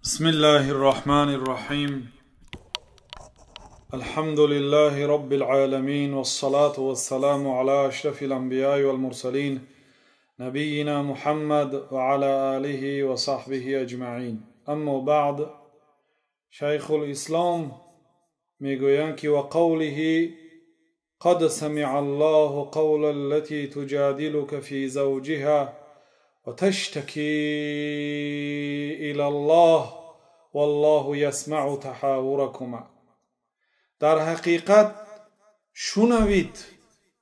بسم الله الرحمن الرحيم. الحمد لله رب العالمين، والصلاة والسلام على أشرف الأنبياء والمرسلين، نبينا محمد وعلى آله وصحبه أجمعين. أما بعد، شيخ الإسلام мегӯянд ки: وقوله قد سمع الله قول التي تجادلك في زوجها وتشتكي إلى الله والله يسمع تحاوركما. Дар ҳақиқат шунавид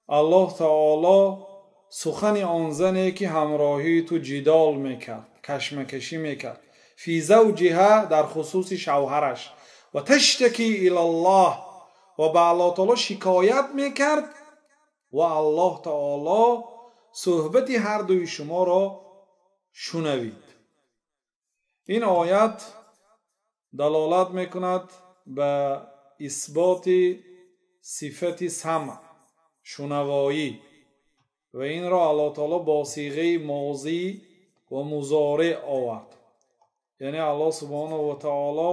Аллоҳ таоло сухани он зане, ки ҳамроҳии ту ҷидол мекард, кашмакашӣ мекард, في زوجها, дар хусуси шавҳараш, وتشتكي إلى الله, ва ба Аллоҳ таоло шикоят мекард, ва Аллоҳ таоло суҳбати ҳардуи шуморо шунавид. Ин оят далолат мекунад ба исботи сифати самъ, шунавоӣ, ва инро Аллоҳ таоло бо сиғаи мозӣ ва музореъ овард, яъне Аллоҳ субҳонаҳу ва таоло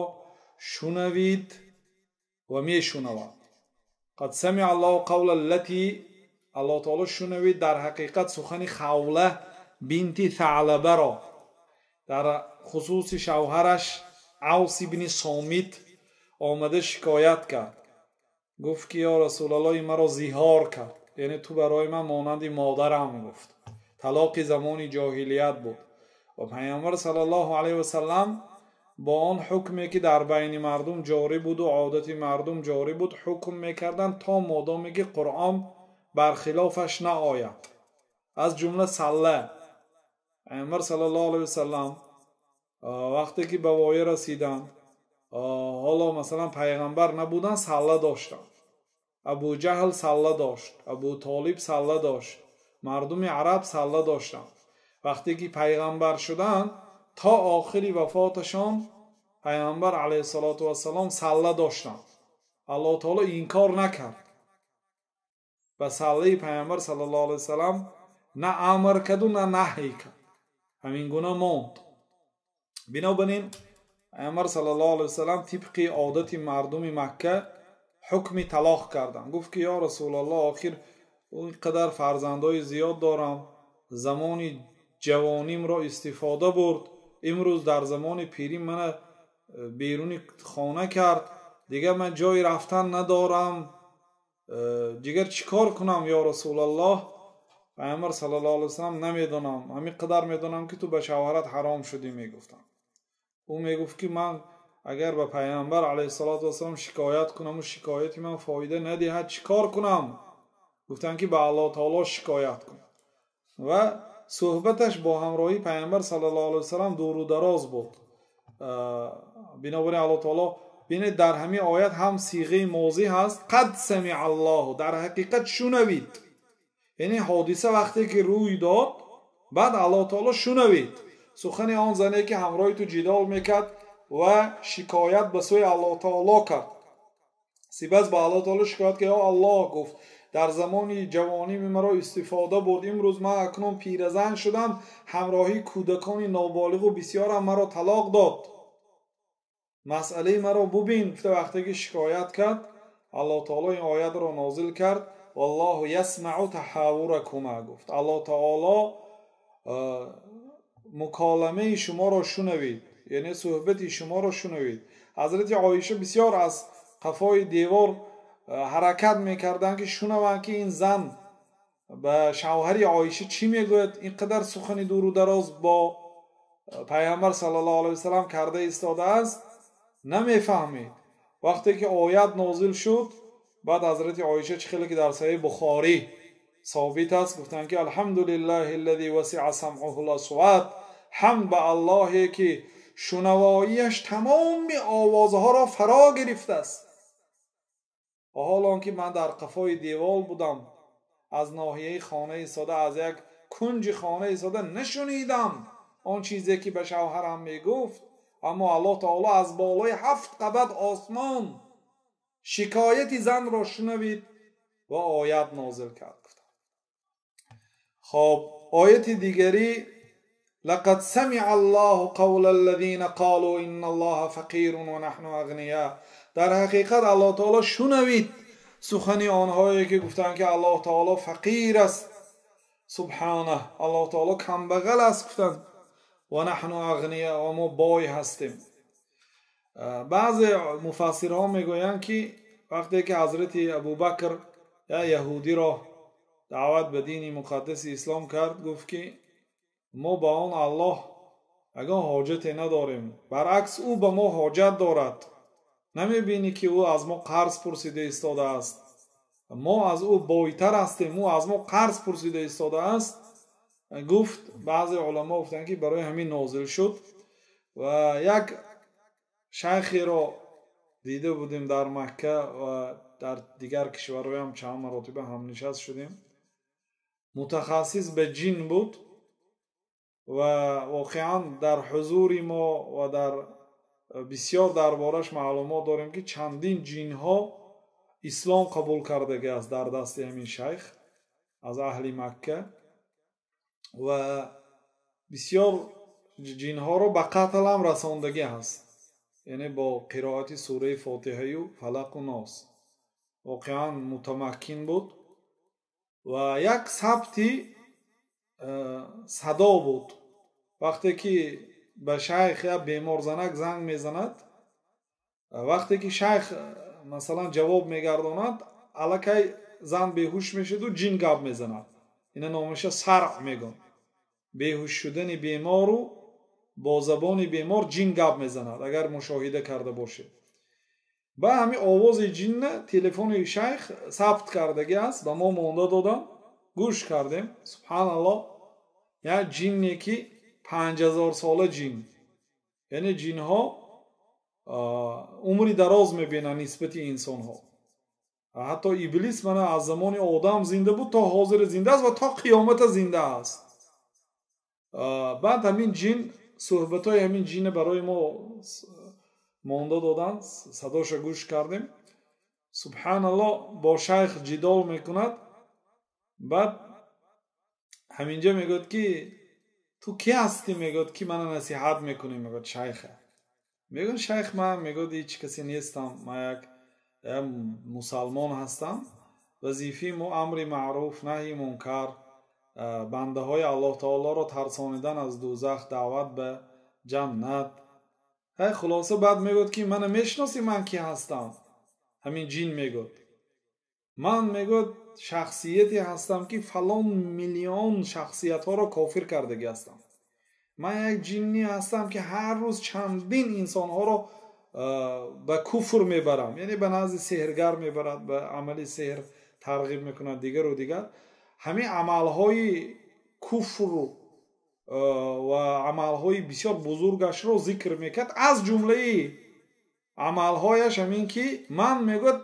шунавид ва мешунавад. قد سمع الله قول التي, Аллоҳ таоло шунавид дар ҳақиқат сухани Хавла бинти Саълабаро, дар хусуси шавҳараш Авс ибни Сомит омада шикоят кард. Гуфт ки: «Ё Расулаллоҳ, ин маро зиҳор кард, яъне ту барои ман монанди модарам», гуфт. Талоқи замони ҷоҳилият буд ва Пайғамбар саллаллоҳу алайҳи васаллам бо он ҳукме, ки дар байни мардум ҷорӣ буду одати мардум ҷорӣ буд, ҳукм мекарданд, то модоме ки Қуръон бар хилофаш наояд. Аз ҷумла салла. Пайғамбар саллаллоҳу алайҳи васаллам вақте ки ба воя расиданд, ҳоло масалан пайғамбар набуданд, салла доштанд. Абу Ҷаҳл салла дошт, Абу Толиб салла дошт, мардуми араб салла доштанд. Вақте ки пайғамбар шуданд, то охири вафоташон Пайғамбар алайҳиссалоту вассалом салла доштанд. Аллоҳ таоло инкор накард ба саллаи Пайғамбар саллаллоҳу алайҳи васаллам, на амр карду, на наҳй кард, ҳамин гуна монд. Бинобар ин Пайғамбар саллаллоҳу алайҳи васаллам тибқи одати мардуми Макка ҳукми талоқ карданд. Гуфт ки: «Ё Расулаллоҳ, охир ин қадар фарзандои зиёд дорам, замони ҷавонимро истифода бурд, имрӯз дар замони пирӣ мана беруни хона кард, дигар ман ҷои рафтан надорам, дигар чӣ кор кунам, ё Расулаллоҳ?» Пайғамбар саллаллоҳу алайҳи васаллам: «Намедонам, ҳамин қадар медонам, ки ту ба шавҳарат ҳаром шудӣ», мегуфтанд. Ӯ мегуфт ки ман агар ба Пайғамбар алайҳиссалоту вассалом шикоят кунаму шикояти ман фоида надиҳад, чӣ кор кунам? Гуфтанд ки ба Аллоҳ таоло шикоят кун. Ва суҳбаташ бо ҳамроҳии Пайғамбар саллаллоҳу алайҳи васаллам дуру дароз буд. Бинобар ин Аллоҳ таоло, бинед, дар ҳамин оят ҳам сиғаи мозӣ ҳаст, قد سمع الله, дар ҳақиқат шунавид, яъне ҳодиса вақте ки рӯй дод, баъд Аллоҳ таоло шунавид сухани он зане, ки ҳамроҳи ту ҷидол мекард ва шикоят ба сӯи Аллоҳ таоло кард. Сипас ба Аллоҳ таоло шикоят кард. «Ё Аллоҳ, — гуфт, — дар замони ҷавонӣ маро истифода бурд, имрӯз ман акнун пиразан шудам, ҳамроҳии кӯдакони ноболиғу бисёрам маро талоқ дод, масъалаи маро бубин», гуфта вақте ки шикоят кард, Аллоҳ таоло ин оятро нозил кард. والله يسمع تحاوركما, гуфт, Аллоҳ таоло муколамаи шуморо шунавид, яъне суҳбати шуморо шунавид. Ҳазрати Оиша бисёр аз қафои девор ҳаракат мекарданд, ки шунаванд, ки ин зан ба шавҳари Оиша чӣ мегӯяд, ин қадар сухани дуру дароз бо Пайғамбар саллаллоҳу алайҳи васаллам карда истодааст, намефаҳмид. Вақте ки оят нозил шуд, баъд ҳазрати Оиша, чӣ хеле ки дар Саҳиҳи Бухорӣ собит аст, гуфтанд ки: الحمد لله الذي وسع سمعه الأصوات, ҳамд ба Аллоҳе, ки шунавоияш тамоми овозҳоро фаро гирифтааст, ва ҳол он ки ман дар қафои девол будам, аз ноҳияи хона истода, аз як кунҷи хона истода нашунидам он чизе, ки ба шавҳарам мегуфт, аммо Аллоҳ таоло аз болои ҳафт қабат осмон шикояти занро шунавид ва оят нозил кард, гуфтанд. Хоб, ояти дигарӣ. لقد سمع الله قول الذين قالوا إن الله فقير ونحن أغنياء. Дар ҳақиқат Аллоҳ таоло шунавид сухани онҳое ки гуфтанд, ки Аллоҳ таоло фақир аст, субҳанаҳ, Аллоҳ таоло камбағал аст гуфтанд, ва наҳну ағния, ва мо бой ҳастем. Баъзе муфассирҳо мегӯянд, ки вақте ки ҳазрати Абубакр як яҳудиро даъват ба дини муқаддаси ислом кард, гуфт, ки мо ба он Аллоҳ ягон ҳоҷате надорем, баръакс ӯ ба мо ҳоҷат дорад. Намебинӣ, ки ӯ аз мо қарз пурсида истодааст? Мо аз ӯ бойтар ҳастем, ӯ аз мо қарз пурсида истодааст, гуфт. Баъзе уламо гуфтанд, ки барои ҳамин нозил шуд. Ва як шайхеро дида будем дар Макка ва дар дигар кишварҳоям чанд маротиба ҳамнишаст шудем. Мутахассис ба ҷин буд ва воқеан дар ҳузури мо ва дар бисёр дар бораш маълумот дорем, ки чандин ҷинҳо ислом қабул кардагӣ аст дар дасти ҳамин шайх аз аҳли Макка ва бисёр ҷинҳоро ба қатл ҳам расондагӣ ҳаст, яъне бо қироати сураи Фотиҳаю Фалақу Нос. Воқеан мутамаккин буд ва як сабти садо буд. Вақте ки ба шайх як беморзанак занг мезанад, вақте ки шайх масалан ҷавоб мегардонад, аллакай зан беҳуш мешуду ҷин гап мезанад. Ина номаша саръ мегӯн, беҳуш шудани бемору бо забони бемор ҷин гап мезанад, агар мушоҳида карда бошед. Ба ҳамин овози ҷинна телефони шайх сабт кардагӣ аст, ба мо монда додам, гӯш кардем. Субҳаналлоҳ, як ҷинне, ки 5000 сола ҷин, яъне ҷинҳо умри дароз мебинанд нисбати инсонҳо. Ҳатто Иблис мана аз замони Одам зинда буд, то ҳозир зинда аст ва то қиёмата зинда аст. Баъд ҳамин ҷин, суҳбатҳои ҳамин ҷинна барои мо монда доданд, садоша гӯш кардем. Субҳаналлоҳ, бо шайх ҷидол мекунад. Баъд ҳаминҷа мегӯяд, ки ту ки ҳастӣ, мегӯяд, ки мана насиҳат мекунӣ, мегӯяд шайха. Мегӯяд шайх: ман, мегӯяд, ҳеҷ касе нестам, ман як мусалмон ҳастам. Вазифаи мо амри маъруф, наҳи мункар, бандаҳои Аллоҳ таолоро тарсонидан аз дӯзах, даъват ба ҷаннат. Ҳай, хулоса, баъд мегӯяд, ки мана мешиносӣ, ман ки ҳастам? Ҳамин ҷин мегӯяд: ман, мегӯяд, шахсияте ҳастам, ки фалон миллион шахсиятҳоро кофир кардагӣ ҳастам. Ман як ҷинни ҳастам, ки ҳар рӯз чандин инсонҳоро ба куфр мебарам, яъне ба назди сеҳргар мебарад, ба амали сеҳр тарғиб мекунад, дигару дигар. Ҳамин амалҳои куфру ва амалҳои бисёр бузургашро зикр мекард. Аз ҷумлаи амалҳояш ҳамин, ки ман, мегӯяд,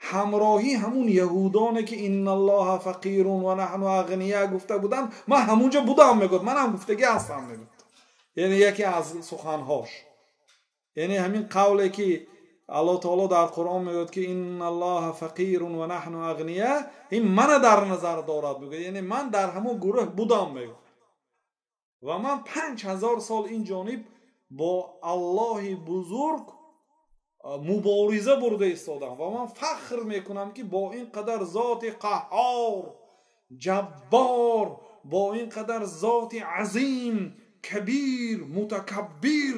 ҳамроҳи ҳамун яҳудоне, ки инналлоҳа фақирун ва наҳну ағния гуфта буданд, ман ҳамунҷо будам, мегӯяд, манам гуфтагӣ ҳастам, мегӯяд. Яъне яке аз суханҳош, яъне ҳамин қавле, ки Аллоҳ таоло дар Қуръон мегӯяд, ки инналлоҳа фақирун ва наҳну ағния, ин мана дар назар дорад, мегӯяд. Яъне ман дар ҳамун гурӯҳ будам, мегӯяд, ва ман 5000 сол ин ҷониб бо Аллоҳи бузург мубориза бурда истодам ва ман фахр мекунам, ки бо ин қадар зоти қаҳҳор, ҷаббор, бо ин қадар зоти азим, кабир, мутакаббир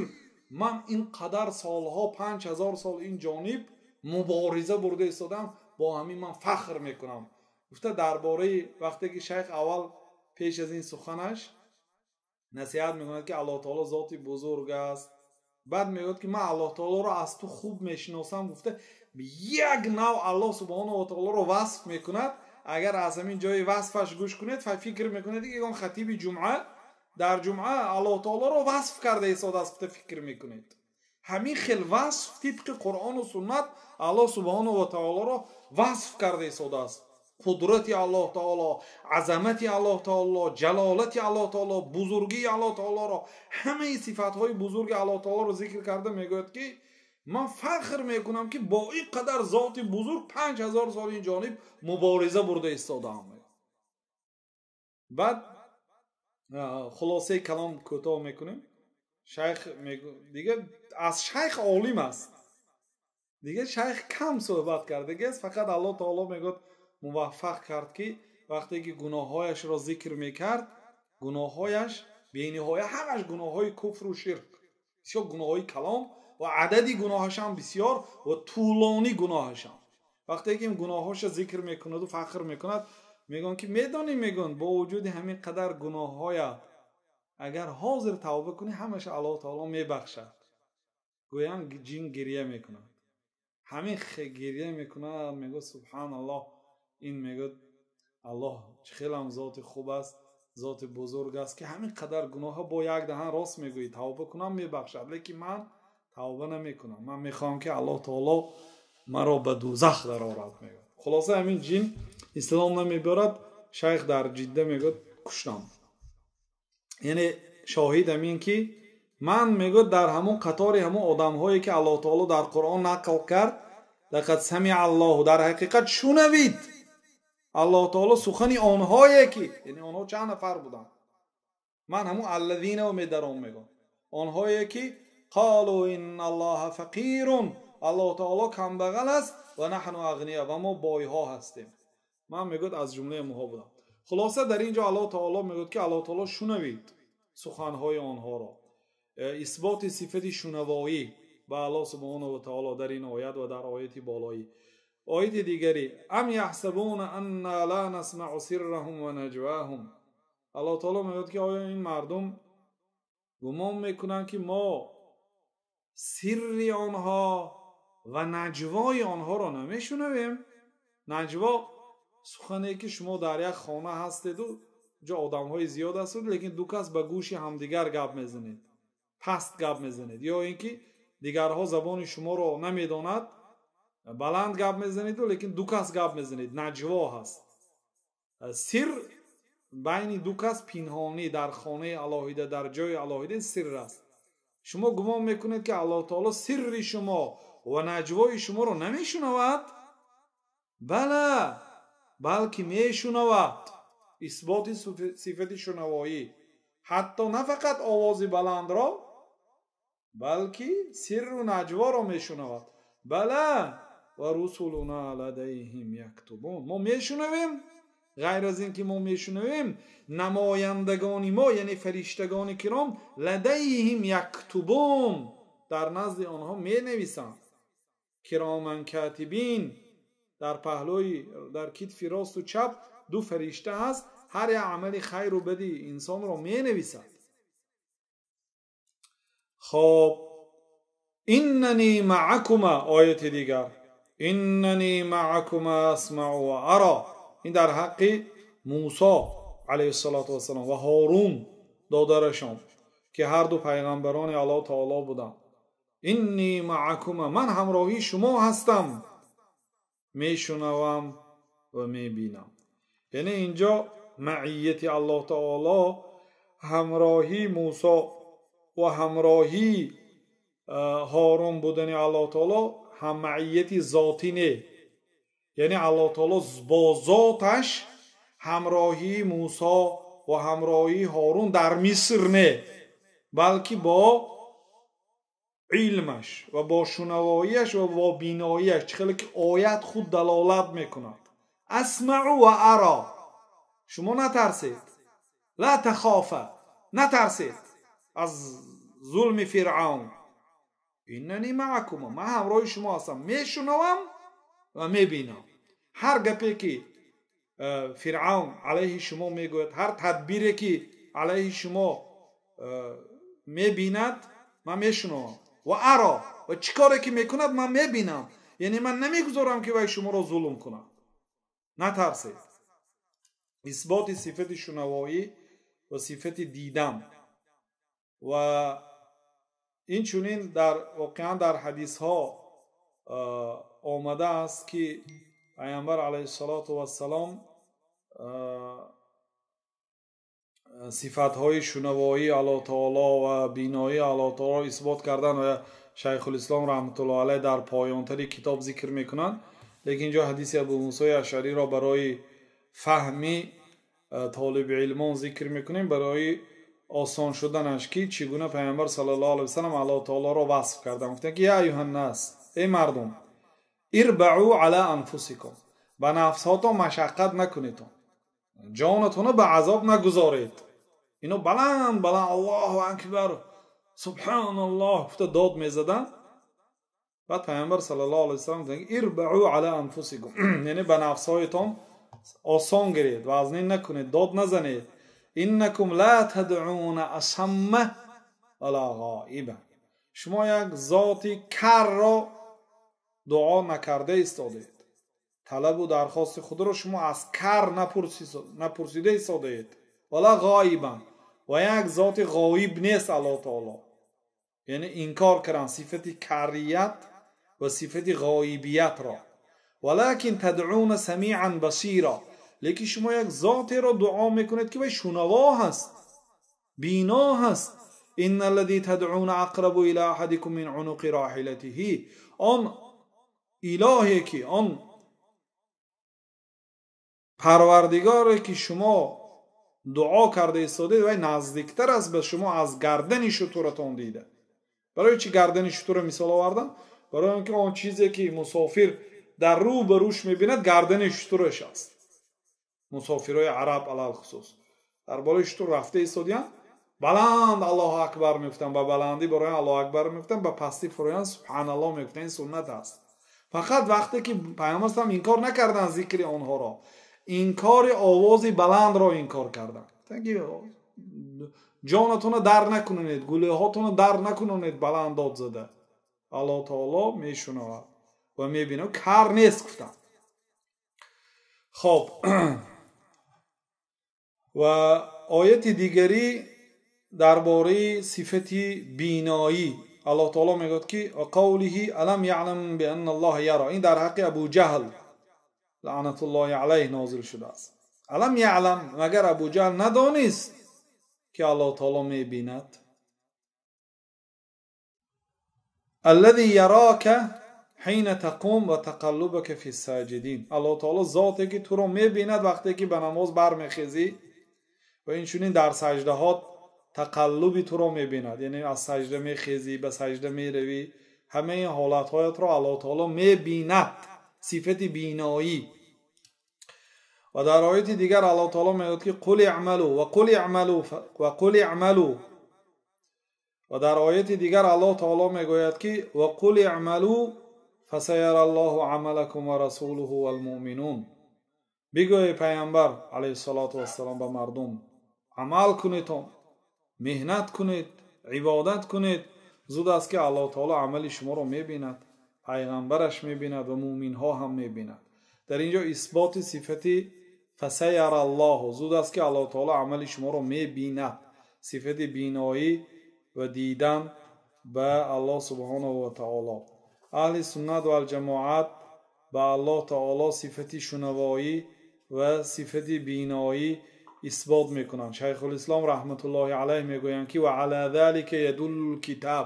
ман ин қадар солҳо, 5000 сол ин ҷониб мубориза бурда истодам, бо ҳамин ман фахр мекунам, гуфта. Дар бораи вақте ки шайх аввал пеш аз ин суханаш насиҳат мекунад, ки Аллоҳ таоло зоти бузург аст, баъд мегӯяд, ки ман Аллоҳ таолоро аз ту хуб мешиносам, гуфта, як нав Аллоҳ субҳонаҳу ва таолоро васф мекунад. Агар аз ҳамин ҷои васфаш гӯш кунед, фикр мекунед, ки ягон хатиби ҷумъа дар ҷумъа Аллоҳ таолоро васф карда истодааст, гуфта фикр мекунед. Ҳамин хел васф тибқи Қуръону суннат Аллоҳ субҳонаҳу ва таолоро васф карда истодааст: қудрати Аллоҳ таоло, азамати Аллоҳ таоло, ҷалолати Аллоҳ таоло, бузургии Аллоҳ таолоро, ҳамаи сифатҳои бузурги Аллоҳ таолоро зикр карда, мегӯяд, ки ман фахр мекунам, ки бо ин қадар зоти бузург 5000 сол ин ҷониб мубориза бурда истодаам. Баъд Хулосаи калом кӯтоҳ мекунем. Шайх дига аз шайх олим аст, дига шайх кам суҳбат кардагиаст, фақат Аллоҳ таоло мегӯяд муваффақ кард, ки вақте ки гуноҳҳояшро зикр мекард, гуноҳҳояш бениҳоя, ҳамаш гуноҳҳои куфру ширк, бисёр гуноҳҳои калом ва адади гуноҳашам бисёр ва тӯлонӣ гуноҳашам. Вақте ки гуноҳҳоша зикр мекунаду фахр мекунад, мегӯянд ки медонӣ, мегӯянд бо вуҷуди ҳамин қадар гуноҳҳоят агар ҳозир тавба кунӣ ҳамаша Аллоҳ таоло мебахшад. Гӯянд ҷин гирия мекунад, ҳамин гирия мекунад, мегӯяд субҳаналлоҳ, ин мегӯяд Аллоҳ чӣ хелам зоти хуб аст, зоти бузург аст, ки ҳамин қадар гуноҳа бо як даҳан рост мегӯӣ, тавба кунам мебахшад, лекин ман тавба намекунам, ман мехоҳам ки Аллоҳ таоло маро ба дӯзах дарорад, мегӯяд. Хулоса ҳамин ҷин ислом намебарад. Шайх дар Ҷидда мегӯяд куштам. Яъне шоҳид ҳамин ки ман мегӯяд дар ҳамон қатори ҳамон одамҳое ки Аллоҳ таоло дар Қуръон нақл кард, лақад самиа Аллоҳу, дар ҳақиқат шунавид Аллоҳ таоло сухани онҳое ки, яъне онҳо чанд нафар буданд, ман ҳамон аллазина медаром мегӯям, онҳое ки қолу инна Аллоҳа фақирун, Аллоҳ таоло камбағал аст ва наҳну ағния, ва мо бойҳо ҳастем. Ман мегӯяд аз ҷумлаи онҳо будам. Хулоса дар ин ҷо Аллоҳ таоло мегӯяд ки Аллоҳ таоло шунавид суханҳои онҳоро. Исботи сифати шунавоӣ ба Аллоҳ субҳонаҳу ва таоло дар ин оят ва дар ояти болоӣ. Ояти дигари ам яҳсабуна анна ла насмау сирраҳум ва наҷваҳум. Аллоҳ таоло мегӯяд ки оё ин мардум гумон мекунанд ки мо сирри онҳо ва наҷвои онҳоро намешунавем? Наҷво сухане ки шумо дар як хона ҳастеду ҷо одамҳои зиёд ҳастед, лекин ду кас ба гӯши ҳамдигар гап мезанед, паст гап мезанед, ё ин ки дигарҳо забони шуморо намедонад, баланд гап мезанеду лекин ду кас гап мезанед, наҷво ҳаст. Сир байни ду кас пинҳонӣ дар хонаи алоҳида, дар ҷои алоҳида сир аст. Шумо гумон мекунед ки Аллоҳ таоло сирри шумо ва наҷвои шуморо намешунавад? Бала, балки мешунавад. Исботи сифати шунавоӣ, ҳатто на фақат овози баландро, балки сирру наҷворо мешунавад. Бала ва русулуна ладайҳим яктубун. Мо мешунавем, ғайр аз ин ки мо мешунавем, намояндагони мо, яъне фариштагони киром, ладайҳим яктубун, дар назди онҳо менависанд. Кироман катибин, дар паҳлӯи, дар китфи росту чап ду фаришта ҳаст, ҳар як амали хайру бади инсонро менависад. Хоб, иннани маакума, ояти дигар, иннани маакума асмау ва ара. Ин дар ҳаққи Мусо алайҳиссалоту вассалом ва Ҳорун додарашон, ки ҳар ду пайғамбарони Аллоҳ таоло буданд. Инни маакума, ман ҳамроҳи шумо ҳастам, мешунавам ва мебинам. Яъне инҷо маияти Аллоҳ таоло ҳамроҳи Мусо ва ҳамроҳи Ҳорун будани Аллоҳ таоло ҳам маияти зотӣ не, яъне Аллоҳ таоло бо зоташ ҳамроҳи Мусо ва ҳамроҳи Ҳорун дар Миср не, балки бо илмаш ва бо шунавоияш ва бо биноияш, чӣ хеле ки оят худ далолат мекунад. Асмау ва ара, шумо натарсед, ла тахофа, натарсед аз зулми Фиръавн. Иннани маакума, ман ҳамроҳи шумо ҳастам, мешунавам ва мебинам. Ҳар гапе ки Фиръавн алайҳи шумо мегӯяд, ҳар тадбире ки алайҳи шумо мебинад, ман мешунавам. Ва ара, ва чӣ коре ки мекунад ман мебинам. Яъне ман намегузорам ки вай шуморо зулм кунад. Натарсед. Исботи сифати шунавоӣ ва сифати дидан. Ва инчунин дар воқеан дар ҳадисҳо омадааст ки пайғамбар алайҳиссалоту вассалом сифатҳои шунавоии Аллоҳ таоло ва биноии Аллоҳ таоло исбот кардан ва Шайхулислом раҳматуллоҳ алайҳ дар поёнтари китоб зикр мекунанд. Лекин инҷо ҳадиси Абу Мусои Ашъариро барои фаҳми толиби илмон зикр мекунем барои осон шуданаш, ки чӣ гуна Пайғамбар саллаллоҳу алайҳи васаллам Аллоҳ таолоро васф карданд. Гуфтанд ки я аюҳаннас, эй мардум, ирбаъу ала анфусикум, ба нафсҳотон машаққат накунедон, ҷонатонро ба азоб нагузоред. Ино баланд баланд Аллоҳу акбар, субҳаналлоҳ гуфта дод мезаданд. Баъд Пайғамбар саллаллоҳу алайҳи васаллам гуфтанд ирбаъу ала анфусикум, яъне ба нафсҳоятон осон гиред, вазнин накунед, дод назанед. Иннакум ла тадъуна асамма вала ғоиба, шумо як зоти карро дуо накарда истодаед, талабу дархости худро шумо аз кар напурсида истодаед. Вала ғоибан, ва як зоти ғоиб нест Аллоҳ таоло, яъне инкор кардан сифати карият ва сифати ғоибиятро. Валакин тадъуна самиан басира, лекин шумо як зотеро дуо мекунед ки вай шунаво ҳаст, бино ҳаст. Инна аллази тадъуна ақрабу ила аҳадикум мин унуқи роҳилатиҳи, он илоҳе ки, он парвардигоре ки шумо дуо карда истодаед, вай наздиктар аст ба шумо аз гардани шутуратон дида. Барои чӣ гардани шутура мисол овардам? Барои он ки он чизе ки мусофир дар рӯ ба рӯш мебинад, гардани шутураш аст. Мусофирои араб алалхусус дар болои шутур рафта истодиянд, баланд Аллоҳу акбар мегуфтанд, ба баландӣ барои Аллоҳу акбар мегуфтанд, ба пастӣ фуроянд субҳаналлоҳ мегуфтанд. Ин суннат аст. Фақат вақте ки Пайғамбар саллаллоҳу инкор накарданд зикри онҳоро, инкори овози баландро инкор карданд. Ки ҷонатонро дар накунонед, гулӯҳотонро дар накунонед баланд дод зада. Аллоҳ таоло мешунавад ва мебинад, кар нест гуфтанд. Хоб, ва ояти дигарӣ дар бораи сифати биноӣ Аллоҳ таоло мегӯяд ки қавлиҳи алам яълам бианна Аллоҳа яро, ин дар ҳаққи Абу Ҷаҳл лаънатуллоҳи алайҳ нозил шудааст. Алам яълам, магар Абу Ҷаҳл надонист ки Аллоҳ таоло мебинад? Аллази ярока ҳина тақум ва тақаллубака фи саҷидин, Аллоҳ таоло зоте ки туро мебинад вақте ки ба намоз бармехезӣ ва инчунин дар саҷдаҳо тақаллуби туро мебинад, яъне аз саҷда мехезӣ, ба саҷда меравӣ, ҳамаи ҳолатҳоятро Аллоҳ таоло мебинад, сифати биноӣ. Ва дар ояти дигар Аллоҳ таоло мегӯяд ки қул иъмалу ва қул иъмалу ва қул иъмалу. Ва дар ояти дигар Аллоҳ таоло мегӯяд ки ва қул иъмалу фасаяра Аллоҳу амалакум ва расулуҳу валмуъминун. Бигӯй Пайғамбар алайҳиссалоту вассалом ба мардум, амал кунедон, меҳнат кунед, ибодат кунед, зуд аст ки Аллоҳ таоло амали шуморо мебинад, пайғамбараш мебинад ва муъминҳо ҳам мебинад. Дар инҷо исботи сифати фасаяра Аллоҳу, зуд аст ки Аллоҳ таоло амали шуморо мебинад, сифати биноӣ ва дидан ба Аллоҳ субҳонаҳу ва таоло. Аҳли суннат валҷамоат ба Аллоҳ таоло сифати шунавоӣ ва сифати биноӣ исбот мекунанд. Шайхулислом раҳматуллоҳи алайҳ мегӯянд ки ва ала залика ядуллул китаб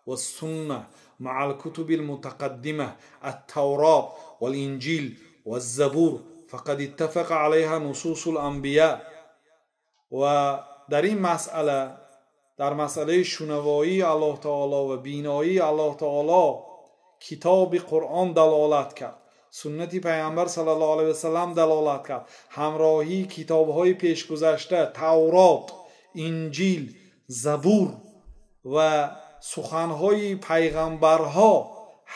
вассунна маъал кутубил мутақаддима ат-Таврот вал-Инҷил ваз-Забур фақад иттафақа алайҳа нусусул анбия. Ва дар ин масъала, дар масъалаи шунавоии Аллоҳ таоло ва биноии Аллоҳ таоло китоби Қуръон далолат кард, суннати Пайғамбар саллаллоҳу алайҳи васаллам далолат кард, ҳамроҳии китобҳои пешгузашта Таврот, Инҷил, Забур ва суханҳои пайғамбарҳо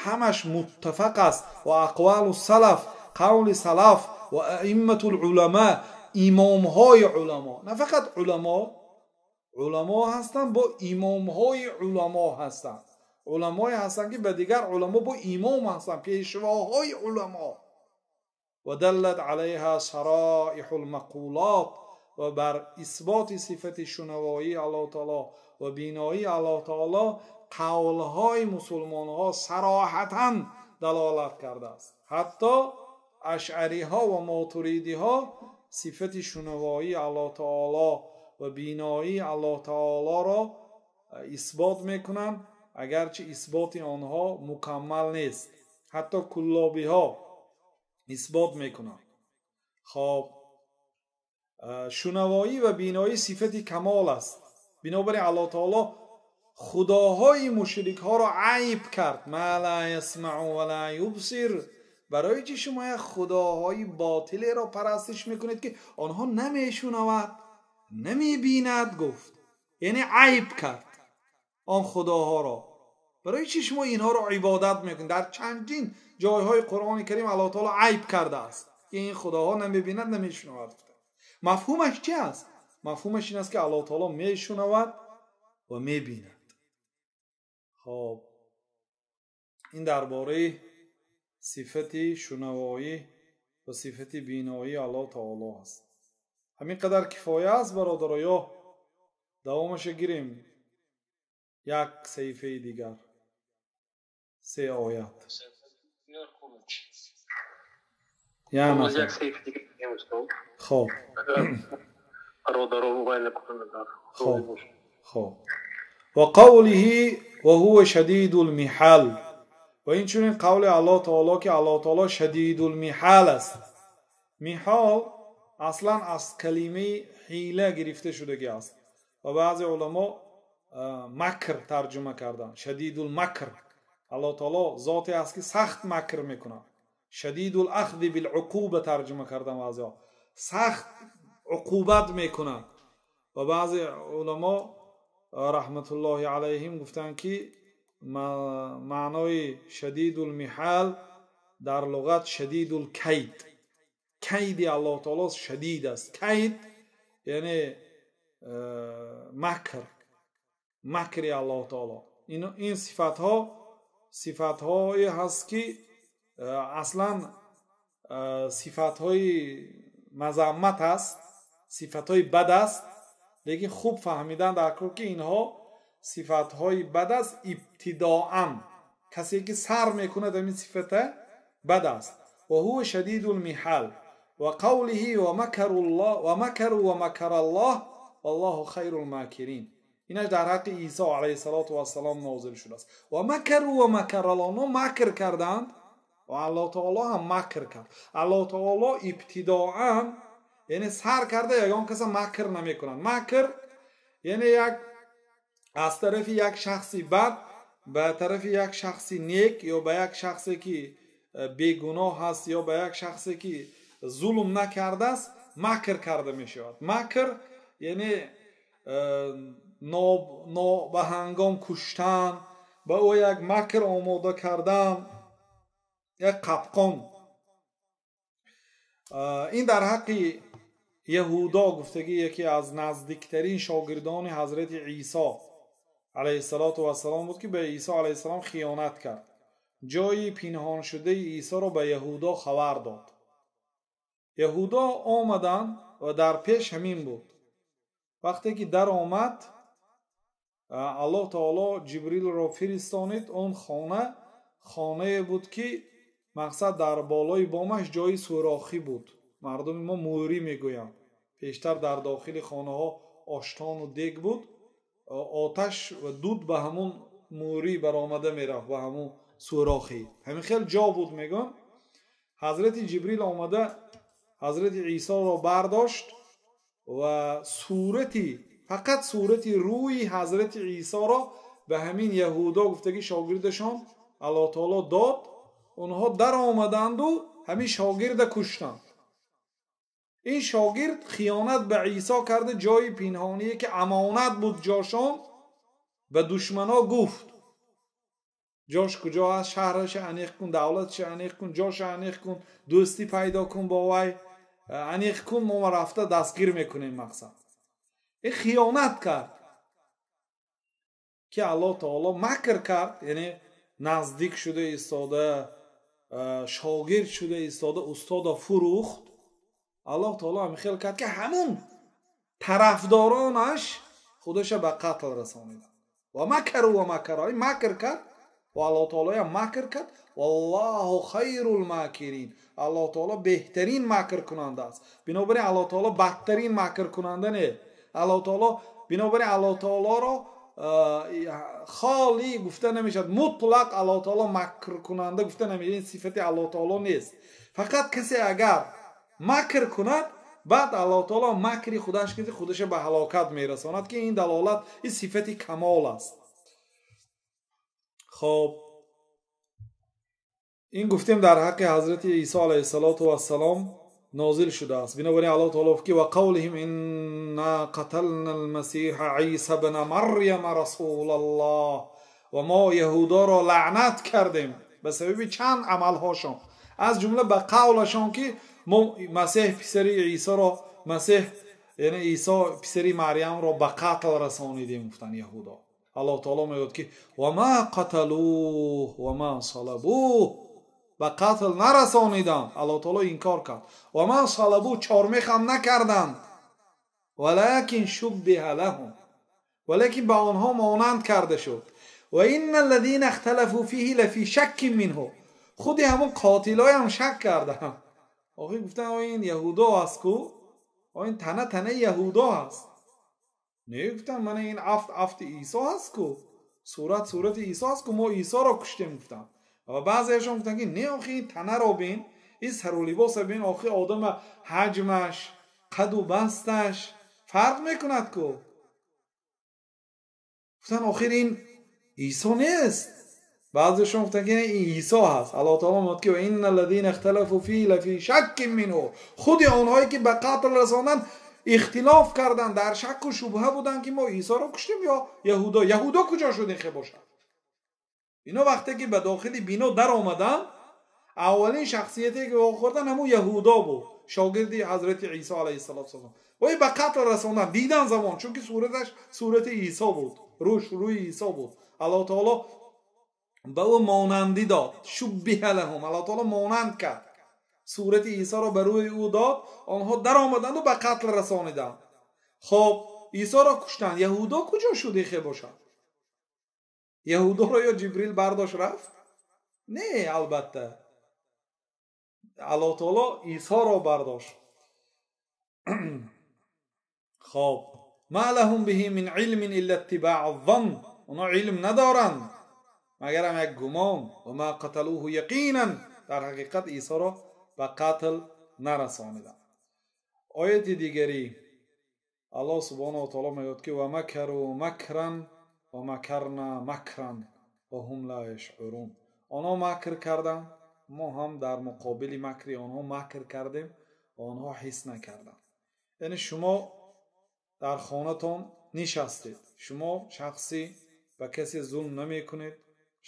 ҳамаш муттафақ аст. Ва ақвалу салаф, қавли салаф ва аимматул уламо, имомҳои уламо, на фақат уламо, уламо ҳастанд, бо имомҳои уламо ҳастанд, уламое ҳастанд ки ба дигар уламо бо имом ҳастанд, пешвоҳои уламо. Ва даллат алайҳа сароиҳул мақулот, ва бар исботи сифати шунавоии Аллоҳ таоло ва биноии Аллоҳ таоло қавлҳои мусулмонҳо сароҳатан далолат кардааст. Ҳатто ашъариҳо ва мотуридиҳо сифати шунавоии Аллоҳ таоло ва биноии Аллоҳ таолоро исбот мекунанд, агарчи исботи онҳо мукаммал нест. Ҳатто куллобиҳо исбот мекунанд. Хоб, Шунавоӣ ва биноӣ сифати камол аст. Бинобар ин Аллоҳ таоло худоҳои мушрикҳоро айб кард. Ма ла ясмау ва ла юбсир. Барои чӣ шумо як худоҳои ботилеро парастиш мекунед, ки онҳо намешунавад, намебинад, гуфт. Яъне айб кард он худоҳоро. Барои чӣ шумо инҳоро ибодат мекунед? Дар чандин ҷойҳои Қуръони Карим Аллоҳ таоло айб кардааст, ки ин худоҳо намебинад, намешунавад. Мафҳумаш чи аст? Мафҳумаш ин аст, ки Аллоҳ таоло мешунавад ва мебинад. Хоб, ин дар бораи сифати шунавоӣ ва сифати биноии Аллоҳ таоло аст. Ҳамин қадар кифоя аст, бародаро, ё давомаша гирем? Як саҳифаи дигар, се оят. Хоб, хоб. Ва қавлиҳи ва ҳува шадидул миҳал. Ва инчунин қавли Аллоҳ таоло, ки Аллоҳ таоло шадидул миҳал аст. Миҳол аслан аз калимаи ҳила гирифта шудагӣ аст ва баъзе уламо макр тарҷума карданд. Шадидул макр. Аллоҳ таоло зоте аст, ки сахт макр мекунад. Шадидул ахзи билуқуба тарҷума карданд баъзеҳо. Сахт уқубат мекунад. Ва баъзе уламо раҳматуллоҳи алайҳим гуфтанд, ки маънои шадидул миҳал дар луғат шадидул кайд. Кайди Аллоҳ таоло шадид аст. Кайд яъне макр, макри Аллоҳ таоло. Ин сифатҳо сифатҳое ҳаст, ки аслан сифатҳои мазаммат аст, сифатҳои бад аст, лекин хуб фаҳмидан дар кор, ки инҳо сифатҳои бад аст ибтидоан. Касе ки сар мекунад ҳамин сифата бад аст. Ва ҳува шадидул миҳал. Ва қавлиҳи ва макару ва макараллоҳ валлоҳу хайрул макирин. Инаш дар ҳаққи Исо алайҳиссалоту вассалом нозил шудааст. Ва макару ва макараллоҳ. Онҳо макр карданд ва Аллоҳ таоло ҳам макр кард. Аллоҳ таоло ибтидоан, яъне сар карда ягон каса макр намекунад. Макр яъне як аз тарафи як шахси бад ба тарафи як шахси нек ё ба як шахсе ки бегуноҳ ҳаст ё ба як шахсе ки зулм накардааст макр карда мешавад. Макр яъне ба ҳангом куштан, ба ӯ як макр омода кардан, як қапқон. Ин дар ҳаққи яҳудо гуфтагӣ, яке аз наздиктарин шогирдони ҳазрати Исо алайҳиссалоту вассалом буд, ки ба Исо алайҳиссалом хиёнат кард. Ҷои пинҳоншудаи Исоро ба яҳудо хабар дод. Яҳудо омаданд ва дар пеш ҳамин буд. Вақте ки дар омад, Аллоҳ таоло Ҷибрилро фиристонид. Он хона хонае буд, ки мақсад дар болои бомаш ҷои сӯрохӣ буд. Мардуми мо мӯрӣ мегӯянд. Пештар дар дохили хонаҳо оштону дег буд, оташ ва дуд ба ҳамун мӯрӣ баромада мерафт, ба ҳамун сӯрохӣ. Ҳамин хел ҷо буд, мегӯям. Ҳазрати Ҷибрил омада ҳазрати Исоро бардошт ва сурати, фақат сурати рӯи ҳазрати Исоро ба ҳамин яҳудо гуфтагӣ шогирдашон Аллоҳ таоло дод. Онҳо даромаданду ҳамин шогирда куштанд. Ин шогирд хиёнат ба Исо карда, ҷои пинҳоние ки амонат буд ҷошон ба душмано гуфт. Ҷош куҷо аст? Шаҳраша аниқ кун, давлатша аниқ кун, ҷоша аниқ кун, дӯстӣ пайдо кун бо вай, аниқ кун, мо рафта дастгир мекунем мақсад. Ин хиёнат кард, ки Аллоҳ таоло макр кард, яъне наздик шуда истода, шогирд шуда истода, устода фурӯхт. Аллоҳ таоло ҳамин хел кард, ки ҳамун тарафдоронаш худаша ба қатл расониданд. Ва макару ва макара. Ин макр кард ва Аллоҳ таолоям макр кард. Валлоҳу хайрул макирин. Аллоҳ таоло беҳтарин макркунанда аст. Бинобар ин Аллоҳ таоло бадтарин макркунанда не. Аллоҳ таоло, бинобар ин Аллоҳ таолоро холӣ гуфта намешавад. Мутлақ Аллоҳ таоло макркунанда гуфта намешавад. Ин сифати Аллоҳ таоло нест. Фақат касе агар макр кунад, Баъд Аллоҳ таоло макри худаш ки худаша ба ҳалокат мерасонад, ки ин далолат, ин сифати камол аст. Хоб, ин гуфтем дар ҳаққи ҳазрати Исо алайҳиссалоту вассалом нозил шудааст. Бинобар ин Аллоҳ таоло гуфт ки ва қавлиҳим инна қатална алмасиҳа Иса бна Маряма расулаллоҳ. Ва мо яҳудоро лаънат кардем ба сабаби чанд амалҳошон, аз ҷумла ба қавлашон ки мо Масеҳ писари Исоро, Масеҳ яъне Исо писари Марьямро ба қатл расонидем, гуфтанд яҳудо. Аллоҳ таоло мегӯяд ки ва ма қаталуҳ ва ма салабуҳ, ба қатл нарасониданд. Аллоҳ таоло инкор кард. Ва ма салабуҳ, чормех ҳам накарданд. Валакин шуббиҳа лаҳум, валекин ба онҳо монанд карда шуд. Ва инна аллазина ихталафу фиҳи лафи шаккин минҳу, худи ҳамон қотилоям шак карданд. Охир гуфтанд ин яҳудо аст ку, ин тана танаи яҳудо аст. Не, гуфтанд мана ин афт афти Исо аст ку, сурат сурати Исо аст ку, мо Исоро куштем, гуфтанд. Ва баъзеашон гуфтанд ки не, охи ин танаро бин, ин сару либоса бин, охи одама ҳаҷмаш, қаду басташ фарқ мекунад ку. Гуфтанд охир ин Исо нест. Баъзеашон гуфтанд ки ин Исо ҳаст. Аллоҳ таоло мегӯяд ки ва инна аллазина ихталафу фиҳи лафи шаккин минҳу, худи онҳое ки ба қатл расонданд ихтилоф карданд, дар шакку шубҳа буданд ки мо Исоро куштем ё яҳудо. Яҳудо куҷо шуд ин хе бошад? Ино вақте ки ба дохили бино даромаданд, аввалин шахсияте ки вохӯрданд ҳамун яҳудо буд, шогирди ҳазрати Исо алайҳиссалоту вассалом. Вай ба қатл расонданд дидан замон, чунки сураташ сурати Исо буд, рӯш рӯи Исо буд. Аллоҳ таоло ба ӯ монандӣ дод, шуббиҳа лаҳум, Аллоҳ таоло монанд кард, сурати Исоро ба рӯи ӯ дод, онҳо даромаданду ба қатл расониданд. Хоб, Исоро куштанд. Яҳудо куҷо шуд ихе бошад? Яҳудоро ё Ҷибрил бардошт рафт? Не, албатта Аллоҳ таоло Исоро бардошт. Хоб, ма лаҳум биҳи мин илмин илла иттибаъу ззанн, онҳо илм надоранд магарам як гумон. Ва ма қаталуҳу яқинан, дар ҳақиқат Исоро ба қатл нарасониданд. Ояти дигари Аллоҳ субҳонаҳу ва таоло мегӯяд ки ва макару макран ва макарна макран ва ҳум ла яшъурун. Онҳо макр карданд, мо ҳам дар муқобили макри онҳо макр кардем ва онҳо ҳис накарданд. Яъне шумо дар хонатон нишастед, шумо шахси ба касе зулм намекунед,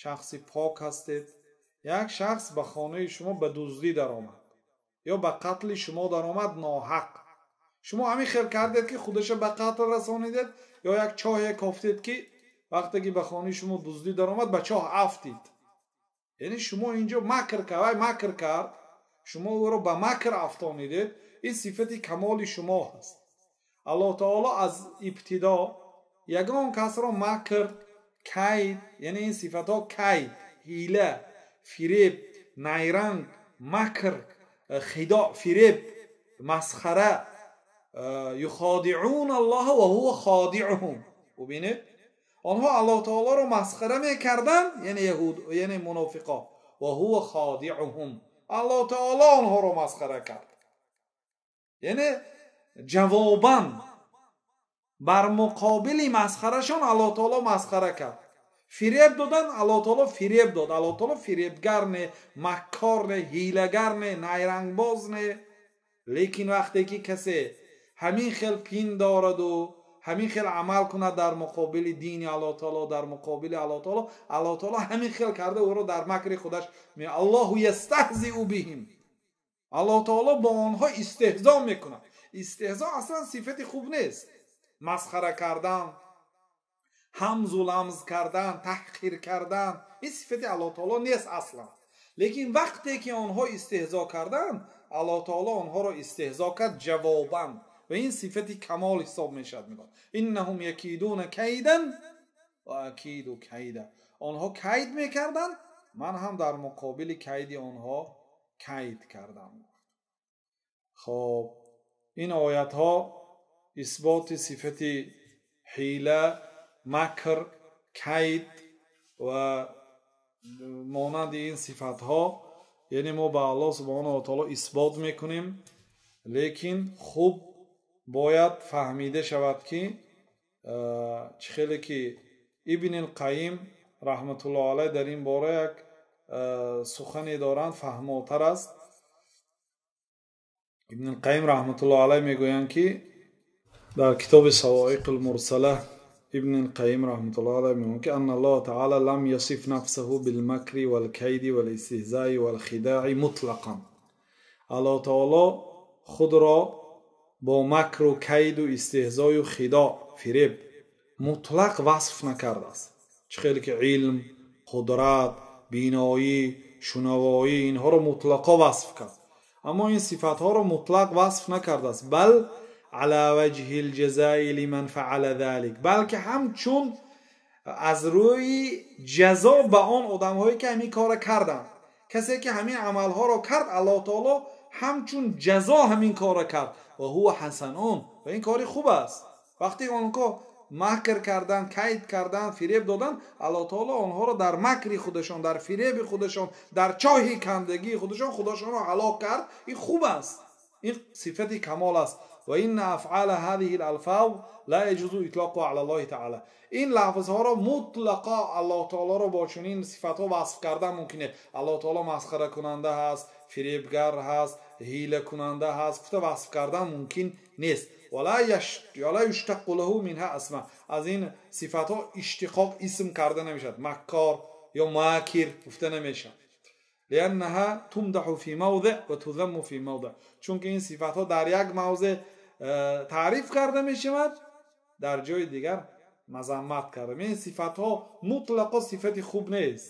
шахси пок ҳастед. Як шахс ба хонаи шумо ба дуздӣ даромад ё ба қатли шумо даромад ноҳақ. Шумо ҳамин хел кардед ки худаша ба қатл расонидед ё як чоҳе кофтед ки вақте ки ба хонаи шумо дуздӣ даромад ба чоҳ афтид. Яъне шумо инҷо макр кард, вай макр кард, шумо ӯро ба макр афтонидед. Ин сифати камоли шумо ҳаст. Аллоҳ таоло аз ибтидо ягон касро макр, кайд, яъне ин сифатҳо кайд, ҳила, фиреб, найранг, макр, хидо, фиреб, масхара, юходиъун Аллоҳа ва ҳува ходиъуҳум. Бубинед, онҳо Аллоҳ таолоро масхара мекарданд, яъне яҳуд, яъне мунофиқо, ва ҳува ходиъуҳум, Аллоҳ таоло онҳоро масхара кард. Яъне ҷавобан бар муқобили масхарашон Аллоҳ таоло масхара кард. Фиреб додан, Аллоҳ таоло фиреб дод. Аллоҳ таоло фиребгар не, маккор не, ҳилагар не, найрангбоз не. Лекин вақте ки касе ҳамин хел пиндораду ҳамин хел амал кунад дар муқобили дини Аллоҳ таоло, дар муқобили Аллоҳ таоло, Аллоҳ таоло ҳамин хел карда ӯро дар макри худаш Аллоҳу ястаҳзиу биҳим, Аллоҳ таоло бо онҳо истеҳзо мекунад. Истеҳзо аслан сифати хуб нест. Масхара кардан, ҳамзу ламз кардан, таҳқир кардан, ин сифати Аллоҳ таоло нест аслан. Лекин вақте ки онҳо истеҳзо карданд, Аллоҳ таоло онҳоро истеҳзо кард ҷавобан, ва ин сифати камол ҳисоб мешавад. Мегӯяд иннаҳум якидуна кайдан ва акиду кайда, онҳо кайд мекарданд, ман ҳам дар муқобили кайди онҳо кайд кардам. Хоб, ин оятҳо исботи сифати ҳила, макр, кайд ва монанди ин сифатҳо, яъне мо ба Аллоҳ субҳонаҳу ва таоло исбот мекунем. Лекин хуб бояд фаҳмида шавад, ки чӣ хеле ки Ибни Қайим раҳматуллоҳ алайҳ дар ин бора як сухане доранд, фаҳмотар аст. Ибни Қайим раҳматуллоҳ алайҳ мегӯянд, ки дар китоби Савоиқул Мурсала Ибни Қайим раҳматуллоҳ алайҳ мегӯянд, ки анна Аллоҳ таъала лам ясиф нафсаҳу билмакри валкайди валистиҳзаи валхидаи мутлақан. Аллоҳ таоло худро бо макру кайду истиҳзою хидоъ, фиреб мутлақ васф накардааст. Чӣ хеле ки илм, қудрат, биноӣ, шунавоӣ, инҳоро мутлақо васф кард, аммо ин сифатҳоро мутлақ васф накардааст. Бал ала ваҷҳи лҷазаи лиман фаала залик, балки ҳамчун аз рӯи ҷазо ба он одамҳое ки ҳамин корро карданд. Касе ки ҳамин амалҳоро кард, Аллоҳ таоло ҳамчун ҷазо ҳамин корро кард. Ва ҳува ҳасанун, ва ин кори хуб аст. Вақте онҳо макр кардан, кайд кардан, фиреб додан, Аллоҳ таоло онҳоро дар макри худашон, дар фиреби худашон, дар чоҳи кандагии худашон худошонро ҳалок кард. Ин хуб аст, ин сифати камол аст. Ва инна афъала ҳазиҳи алфоз ла яҷузу итлоқу ала Аллоҳи таъала. Ин лафзҳоро мутлақо Аллоҳ таолоро бо чунин сифатҳо васф кардан мумкин нест. Аллоҳ таоло масхаракунанда ҳаст, фиребгар ҳаст, ҳилакунанда ҳаст гуфта васф кардан мумкин нест. Вала юштаққу лаҳу минҳа асма. Аз ин сифатҳо иштиқоқ исм карда намешавад. Маккор ё макир гуфта намешавад. Лианнаҳа тумдаҳу фи мавзиъ ва тузамму фи мавзиъ. Чунки ин сифатҳо дар як мавзеъ таъриф карда мешавад, дар ҷои дигар мазаммат карда. Ин сифатҳо мутлақо сифати хуб нест.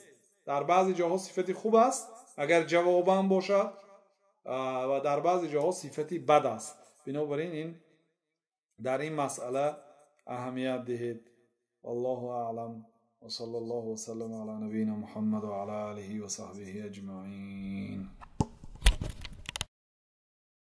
Дар баъзе ҷоҳо сифати хуб аст, агар ҷавобан бошад, ва дар баъзе ҷоҳо сифати бад аст. Бинобар ин дар ин масъала аҳамият диҳед. Валлоҳу аълам. Ва саллаллоҳу васаллам ала набийина Муҳаммад ва ала олиҳи ва саҳбиҳи аҷмаин.